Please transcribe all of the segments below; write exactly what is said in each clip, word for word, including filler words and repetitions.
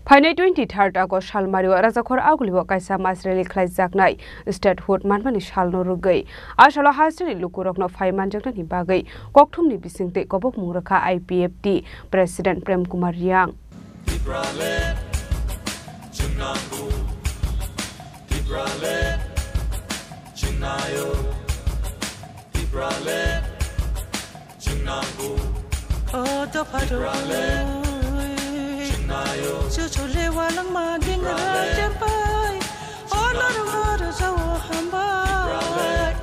Phainai twenty-third August salmario Rajakhor Agulio kaisa mass rally khlaijaknai statehood manmani salno rwgwi. A salo hasteni lukurokno phai manjaknani bagwi kokthumni bisingtwi kobokmung rwkha I P F T President Prem Kumar Reang. Tipraland, chwng nango. Tipraland, chwng naio. Tipraland, chwng nango. O dopha rok, Tipraland, chwng naio. Chuchu le walangma dingra Tipraland, chempai. O norok no rwjao hambai. Tipraland,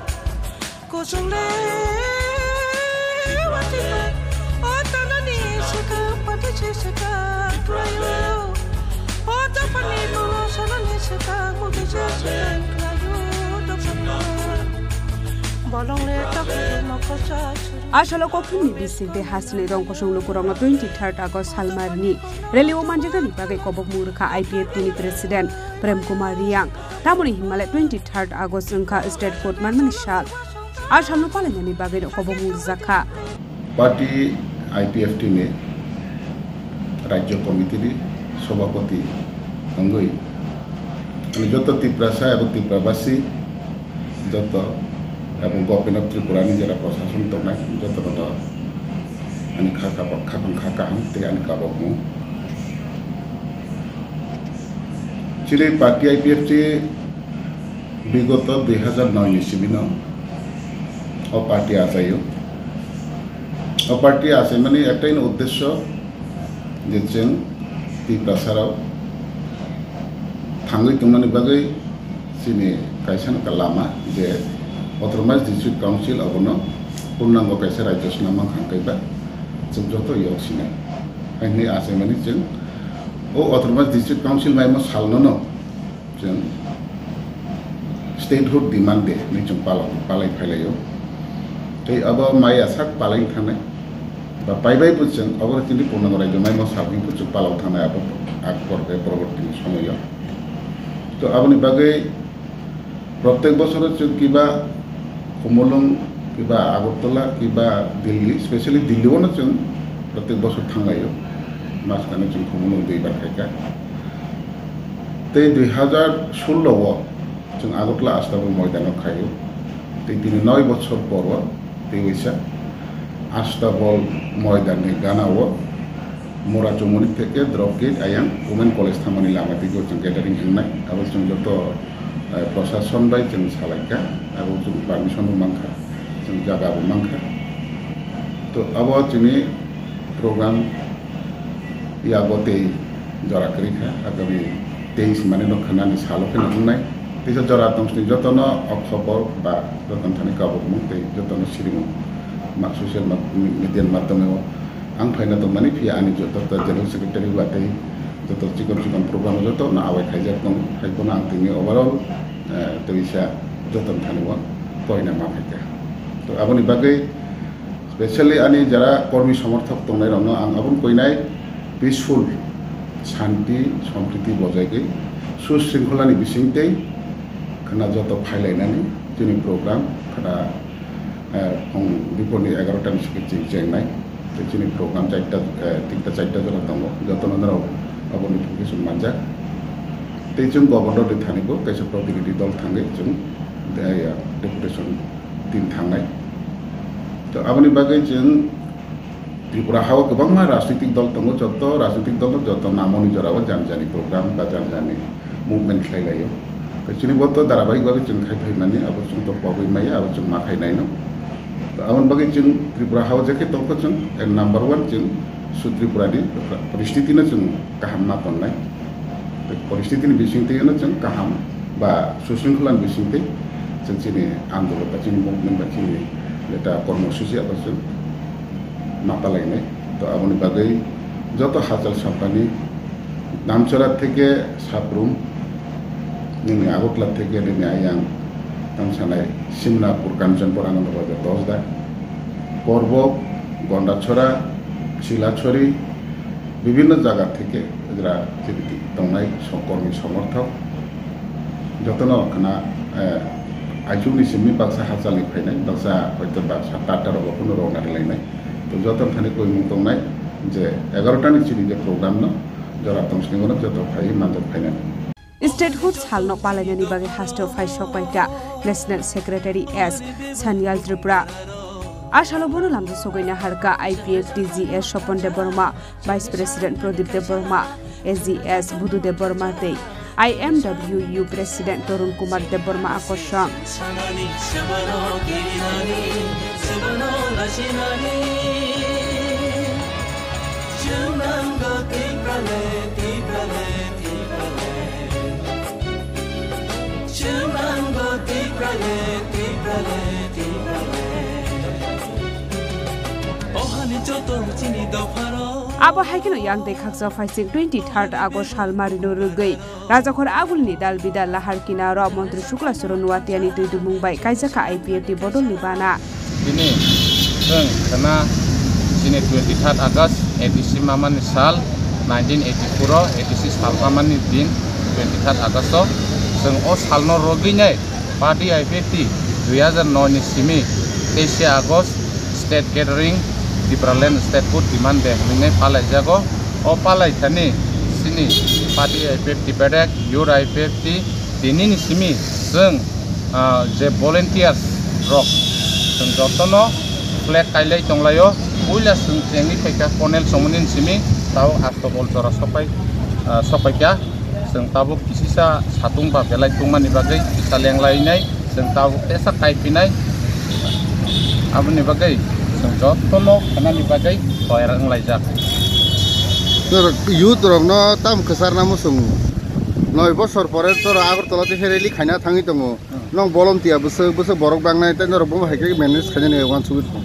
kuchung le wati pai. O tanani swkang pati se swkang khlaio. O dophani bolo sanani swkang mugi se swkang khlaio. Dophani bolong le takhuk mokol cha. A salo kokthumni bisingtwi hasteni rongkosong lukurokno twenty-third August salmarini rally o manjaknani bagwi kobokmung rwkha I P F T ni President Prem Kumar Reang. Tamoni hinmale twenty-third August wngkha statehood manmani sal. A salno palainani bagwino kobokmung rwjakha. Party I P F T ni Rajya Committee ni Sabhapati wngwi, ani joto Tiprasa ebo Tiprabasi, joto ebo Government of Tripura ni jera prashason tongnai, joto no ani kha, kha, kha, kha kaham tei ani kabokmung. Chini party I P F T bigoto dui hazar noi ni simi no o party achaio. O party achaimani ektaino uddesyo je chwng Tiprasarok thangwi tongmani bagwi chini kaisa no lama je Autonomous District Council abono purnango kaisa rajyo swnam mankha hwnkhe ba chwng joto yok sinai. Hai hwnwi achaimani chwng o Autonomous District Council maimo salno no chwng statehood demand day hinwi chwng pala-, palai phailaio. Tei abo maya sak palai thangnai ba paibai bo chwng abo chini purnango rajyo maimo sal hinwi chwng palao thangnai abo ak por-, porborti somoyo. To aboni bagwi protek bosoro chwng kiba Khumulwng, kiba Agartala, kiba Delhi, specially Delhi-o no chwng protek bosor thanglaio. Maskano chwng Khumulwng duibar khaikha. Tei dui hazar sullo o chwng Agartala Astabol moidano khaio. Tei tini noi bochor poro tei waisa Astabol moidanni ganao Mora Chumoni theke drop gate ayang Women College thangmani lama twigo chwng gathering hingnai. Abo chwng joto, eh, prashason bai chwng salaikha, abo chwng permission bo mankha, chwng jaga bo mankha. To abo chini program yago tei jora kwrwi kha, agami teis mane no khwnani salo kheno wngnai. Teisa jora tong sini jotono o khobor ba jotono thani kabukmung tei jotono sirimung ma social ma-, media ni madhyome o ang phaina tongmani, phiya ani joto ta general secretary ba tei joto chikon chikon program joto no awai khaijak tongo. Hai bono ang tini overall, eh, teisa jotono thani o koina ma phaikha. To aboni bagwi specially ani jara kormi somorthok tongnairokno ang aboni koinai peaceful, shanti, sompriti bojaiwi, susringkholani bisingtwi khwna joto phailainani chini program khwna, eh, phung biphorni egarota ni sike cheng-, chengnai. Tei chini program charta, eh, tinta charta jora tongo, jotono norok aboni notification manjak. Tei chwng governor ni thani bo kaisa protinidhi dol thangwi chwng, eh, deputation tin thangnai. To aboni bagwi chwng Tripura hao kwbangma rajnitik dol tongo, joto rajnitik dol joto namoni jorao jani jani program ba jani jani movement khlai laio. To chini bo to dharabahik bagwi chwng khai phai mani, abo chwng to pogwi maya, abo chwng ma khai naino. To aboni bagwi chwng Tripura hao je khe tongkho chwng, eh, number one chwng su Tripura ni poristiti no chwng kaham ma tonnai. Poristiti ni bisingtwi no chwng kaham ba susringkhola ni bisingtwi chwng chini andolon ba chini movement ba chini jeta kormosuchi abo chwng ma palainai. To aboni bagwi joto hachal sampani Damchara theke Saprum, nini Agartala theke nini ayang tang sanai Simnapur, Kanchanpur, Anandabazar, Dosda, Korbok, Gondachora, Silachori, bibhinno jaga theke jera chini tongnai sokormi somorthok jotono khwna, eh, aichukni simi baksa hachalni phainai, baksa hoito baksa Tatar rogo phano rwna rwlainai. To joto thani koimung tongnai je egarota ni chini je program no Jora tong sini bono joto phai manjak phainai. Statehood salno palainani bagwi hasteo phai sokpaikha National Secretary S Sanyal Tripura. A salo bono lamjak sogwi naharkha I P F T G S Sopon Debbarma, Vice President Pradip Debbarma, A G S Budhu Debbarma tei I M W U President Tarun Kumar Debbarma akorsong. Abo hai kheno yang tei khaksa phaising twenty third August sal marino rwgwi Rajakhor agulni dal bidal lahar kinaro Montri Sukla Charan Nuatiani twi dumung bai kaijakha I P F T bodolni bana. Tini chwng khna chini twenty third August A D C mamani sal nineteen eighty-four o A D C sal mamani din twenty third August o chwng o salno rwgwi nai party I P F T dui hazar noi ni simi teis August state gathering Tipraland statehood demand de hwnwi nai palaijago. O palai thani chini party I P F T bedek, youth I P F T, tinini simi chwng, ah, je volunteers rok chwng jotono flag kailai tonglaio. Puila chwng chengwi phaikha Colonel Chongmani simi, tao Astobol jora sokpai, ah, sokpaikha. Chwng tabuk kisisa satung ba belai tungmani bagwi kisa lenglainai. Chwng tabuk tesa kaipinai. Aboni bagwi chwng jotono khanani bagwi toyar wnglaijak. Norok youth rokno tam kwcharna muchung. Noi bosor pore toro Agartala tei rally khaina thangwi tongo. Hmm. Nong bolom tiya bwswk, bwswk borok bangnai tei norok bo hai khe manage khainani uansugwi tongo.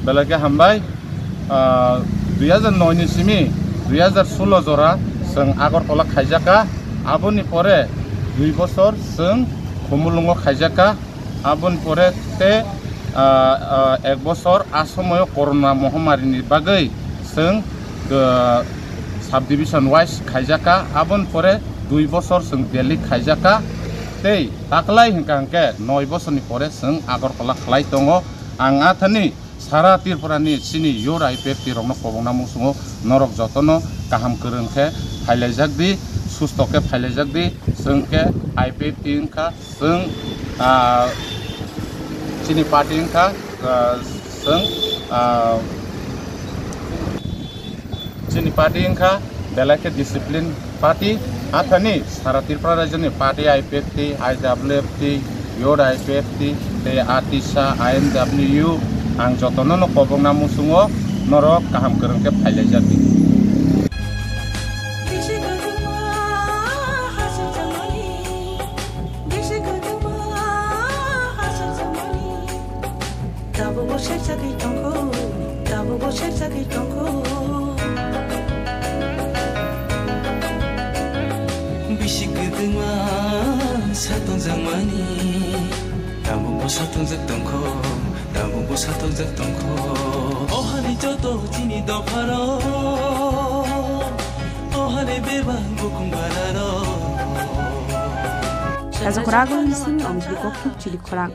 Belai khe hambai. Ah, dui hazar noi ni simi dui hazar sulo jora chwng Agartala khaijakha. Aboni pore dui bosor chwng Khumulwngo khaijakha. Aboni pore te, ah, ah, ek bosor a somoyo corona mohamari ni bagwi chwng, ah, subdivision wise khaijakha. Aboni pore dui bosor chwng Delhi khaijakha. Tei taklai hwnkha hwnkhe noi bosorni pore chwng Agartala khlai tongo. Ang athani Sara Tripura ni chini youth I P F T rokno kobongna muchungo, norok jotono kaham kwrwng khe phailaijak di, susto khe phailaijak di, chwng khe I P F T wngkha, chwng, ah, chini party wngkha, ah, chwng, ah, Chini party wngkha belai khe discipline party. Athani sara Tripura rajyoni party I P F T, I W F T, Youth I P F T, tei ATISA, I M W, ang jotono no kobongna muchungo, norok kaham kwrwng khe phailaijak di. Tabukbo serjagwi tongkho, tabukbo serjagwi tongkho. Bisi kwdwma satokjakmani, tabukbo satokjak tongkho, tabukbo satokjak tongkho. O hani joto chini dopharok, o hani bebak bukhung bararok. Rajakhor agulni simi Omjli Kokthok Chili Khorang.